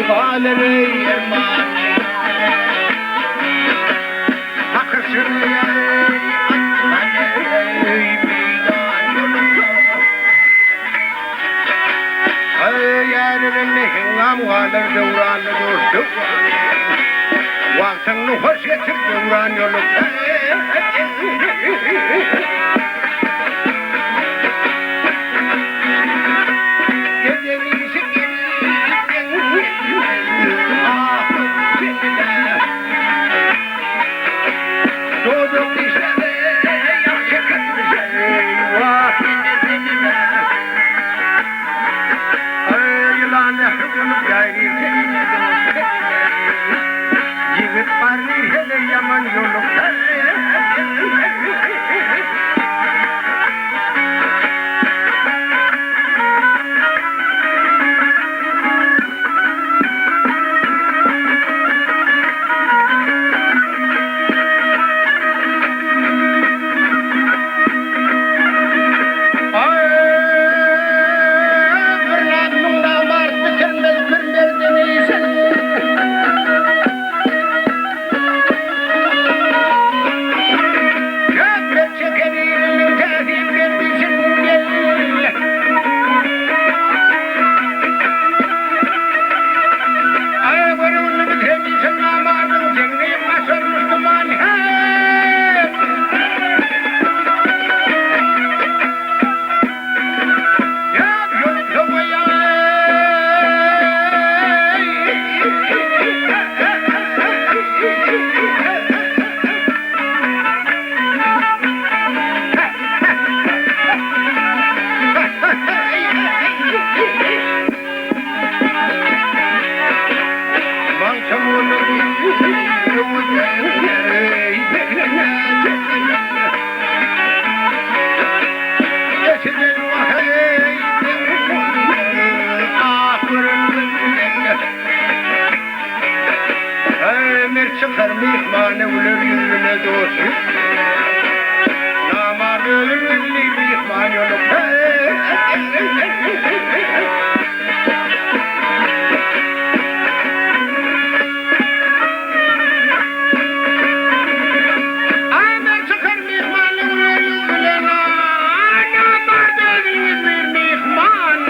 galar eý erman. Hakyşyr eý atlan eý meýdan ýolunda. Eý ärerende heňňam galar döwranly dost döwran. Wagtyňny hoş geçir döwran ýolunda. Ýigit garry heleý ýaman ýoluk. Çykar myhmana güler ýüzüne dost Namart ölür ýüzli myhman ýolup. Aý çykar myhmana güler ýüzüne Namart ölür ýüzli myhman.